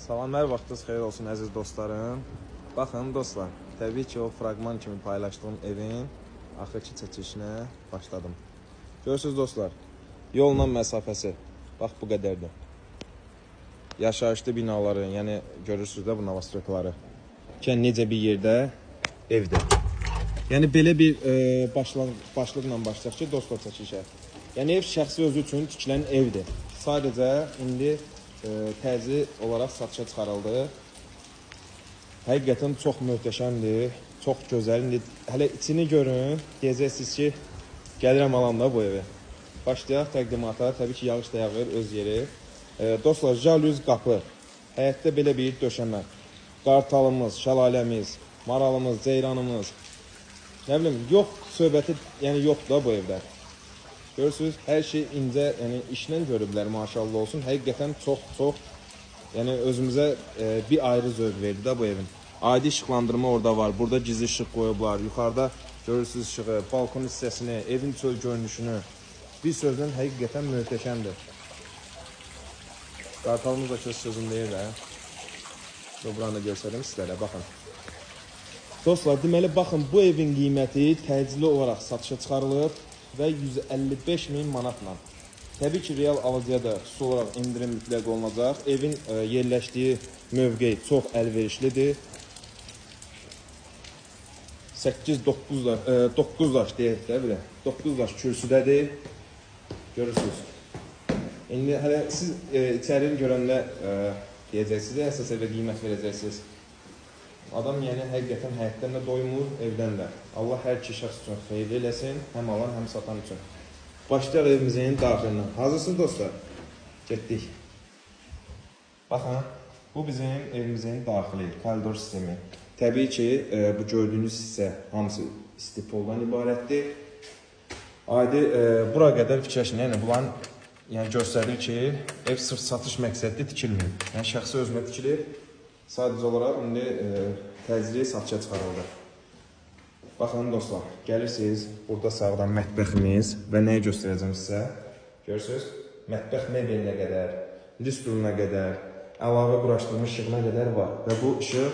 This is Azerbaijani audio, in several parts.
Salam, hər vaxtınız xeyir olsun əziz dostlarım. Baxın dostlar, təbii ki o fraqman kimi paylaşdığım evin axırki çəkilişinə başladım. Görürsünüz dostlar, yolla məsafəsi bax bu qədərdir. Yaşayışlı binaları, yəni görürsünüz də bu novostroykaları. Ki necə bir yerdə evdir. Yəni belə bir başlıqla başlayaq ki dostlar çəkilişə. Yəni ev şəxsi özü üçün tikilən evdir. Sadəcə indi təcili olaraq satışa çıxarıldı. Həqiqətən çox möhtəşəmdir, çox gözəl. İndi hələ içini görün, deyəcəksiniz ki, gəlirəm alam da bu evi. Başlayaq təqdimata. Təbii ki, yağış da yağır öz yeri. Dostlar, jalüz qapı, həyətdə belə bir döşəmə, qartalımız, şəlaləmiz, maralımız, ceyranımız, nə bilim, yox söhbəti, yəni yoxdur da bu evdə. Görürsünüz, hər şey incə, yəni işlə görüblər, maşallah olsun. Həqiqətən çox-çox, yəni özümüzə bir ayrı zövq verdi də bu evin. Adi işıqlandırma orada var, burada gizli işıq qoyublar, yuxarıda görürsünüz işığı, balkon hissəsini, evin çöl görünüşünü. Bir sözlə həqiqətən möhtəşəmdir. Qartalımız da ki, sözüm deyir də. Buranı da göstərim sizlərə, baxın. Dostlar, deməli, baxın, bu evin qiyməti təcili olaraq satışa çıxarılıb və 155 min manatla. Təbii ki, real alıcıya da xüsusi olaraq indirim mütləq olunacaq. Evin yerləşdiyi mövqe çox əlverişlidir. 8-9 9 daş deyək də belə. 9 daş kürsüdədir. Görürsünüz. İndi hələ siz içərini görəndə deyəcəksiniz, əsas evə qiymət verəcəksiniz. Adam yəni həqiqətən həyətdən də doymur, evdən də. Allah hər iki şəxs üçün xeyir eləsin, həm alan, həm satan üçün. Başlayaq evimizin daxilindən. Hazırsınız dostlar? Getdik. Baxın, bu bizim evimizin daxili, koridor sistemi. Təbii ki, bu gördüyünüz hissə hamısı istipoldan ibarətdir. Adi, bura qədər fikirləşin, yəni bunların yəni göstərir ki, ev sırf satış məqsədli tikilməyib. Yəni şəxsi özünə tikilib. Sadəcə olaraq indi təcili satışa çıxarıldı. Baxın dostlar, gəlirsiniz, burada sağdan mətbəximiz və nəyi göstərəcəm sizə? Görürsünüz, mətbəx mebelinə qədər, lüstruna qədər, əlavə quraşdırılmış işığına qədər var və bu işıq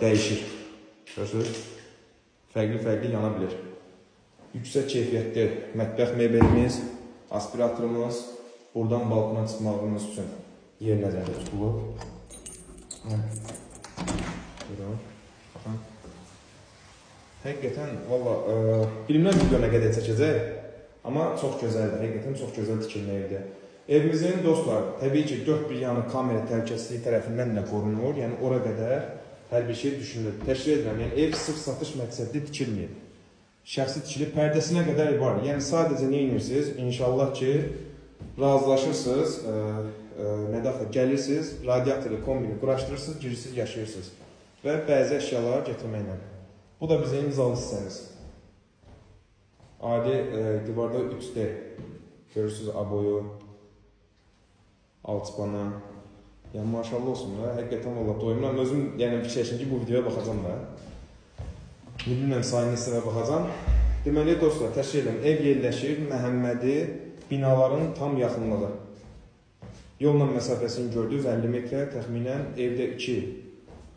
dəyişir. Görürsünüz, fərqli-fərqli yana bilir. Yüksək keyfiyyətli mətbəx mebelimiz, aspiratorumuz, buradan balkona çıxmağımız üçün yer nəzərdə tutulub. Buyurun, baxın. Həqiqətən, valla, bilmirəm video nə qədər çəkəcək, amma çox gözəldir, həqiqətən çox gözəl tikilmə evdir. Evimizin, dostlar, təbii ki, dörd bir yanı kamera təhlükəsizliyi tərəfindən də qorunur, yəni ora qədər hər bir şey düşünülür. Təşkil edirəm, yəni ev sırf satış məqsədli tikilməyib. Şəxsi tikilib, pərdəsinə qədər var. Yəni sadəcə nə edirsiniz? İnşallah ki, razılaşırsınız, gəlirsiniz, radiatoru, kombini quraşdırırsınız, girirsiniz, yaşayırsınız və bəzi əşyaları gətirməklə. Bu da bizim zal hissəmiz. Adi divarda 3D görürsünüz aboyu, alçıpanı. Yəni maşallah olsun da, həqiqətən valla doyumram. Özüm yəni fikirləşim ki, bu videoya baxacam da. Bilmirəm sayını hissəyə baxacam. Deməli dostlar, təşkil edirəm. Ev yerləşir Məhəmmədi binaların tam yaxınlığı. Yolla məsafəsini gördünüz, 50 metrə təxminən. Evdə 2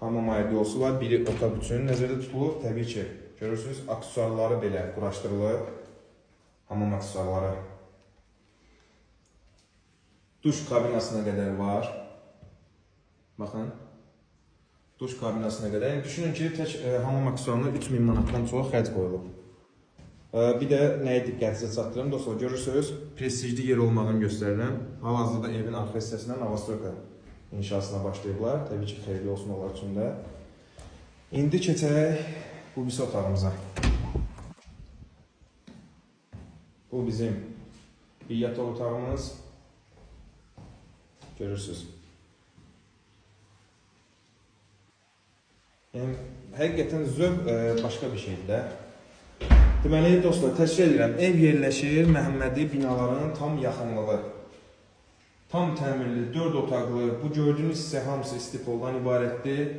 hamam ayrı var, biri otaq üçün nəzərdə tutulub. Təbii ki, görürsünüz, aksesuarları belə quraşdırılıb. Hamam aksesuarları. Duş kabinasına qədər var. Baxın, duş kabinasına qədər. Yəni, düşünün ki, tək hamam aksesuarına 3000 manatdan çox xərc qoyulub. Bir də nəyi diqqətinizə çatdırım, dostlar, görürsünüz, prestijli yer olmağını göstərirəm. Hal-hazırda evin arxa hissəsindən novostroyka inşasına başlayıblar. Təbii ki, xeyirli olsun onlar üçün də. İndi keçək bu birisi otağımıza. Bu bizim bir yataq otağımız. Görürsünüz. Yəni, həqiqətən zövq başqa bir şeydir də. Deməli, dostlar, təşkil edirəm. Ev yerləşir Məhəmmədi binaların tam yaxınlığı. Tam təmirli, 4 otaqlı, bu gördüyünüz hissə hamısı istipoldan ibarətdir.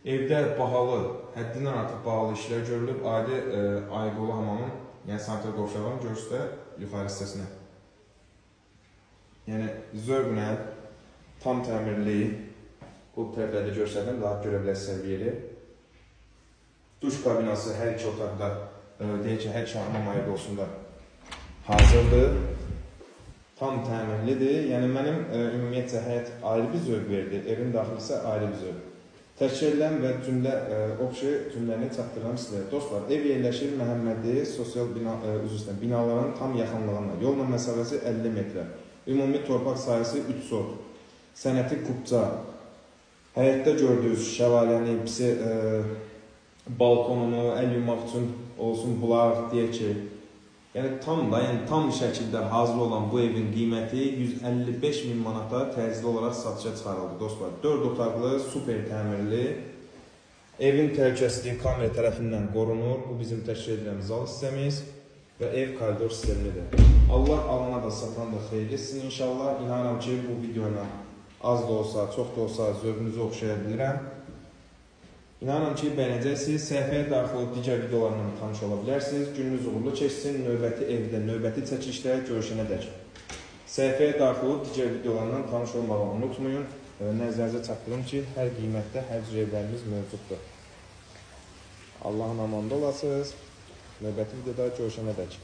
Evdə bahalı, həddindən artıq bahalı işlər görülüb. Adi ayqolu hamamın, yəni sanitar qovşağının görürsünüz də yuxarı hissəsinə. Yəni, zövqlə, tam təmirli, Bu tərəflərdə göstərdim, daha görə bilərsiniz hər yeri. Duş kabinası hər iki otaqda, deyək ki, hər iki hamam ayrı olsun da hazırdır. Tam təmirlidir. Yəni mənim ümumiyyətcə həyət ayrı bir zövq verdi, evin daxili isə ayrı bir zövq. Təkrar edirəm və cümlə, opşi cümləni çatdırıram sizə. Dostlar, ev yerləşir Məhəmmədi sosial bina, üzr istəyirəm, binaların tam yaxınlığında. Yolla məsafəsi 50 metrə. Ümumi torpaq sahəsi 3 sot. Sənəti kupça. Həyətdə gördüyünüz şəlaləni, pisi, balkonunu, əl yumaq üçün olsun bulaq, deyək ki, yəni tam da, yəni tam şəkildə hazır olan bu evin qiyməti 155 min manata təcili olaraq satışa çıxarıldı dostlar. 4 otaqlı, super təmirli, evin təhlükəsizliyi kamera tərəfindən qorunur. Bu bizim təşkil edilən zal hissəmiz və ev koridor sistemlidir. Allah alana da satan da xeyir etsin inşallah. İnanıram ki, bu videoyla az da olsa, çox da olsa zövqünüzü oxşaya bilirəm. İnanıram ki, bəyənəcəksiniz. Səhifəyə daxil olub digər videolarla tanış ola bilərsiniz. Gününüz uğurlu keçsin. Növbəti evdə, növbəti çəkilişdə görüşənə dək. Səhifəyə daxil olub digər videolarla tanış olmağı unutmayın. Nəzərinizə çatdırım ki, hər qiymətdə hər cür evlərimiz mövcuddur. Allahın amanında olasınız. Növbəti videoda görüşənə dək.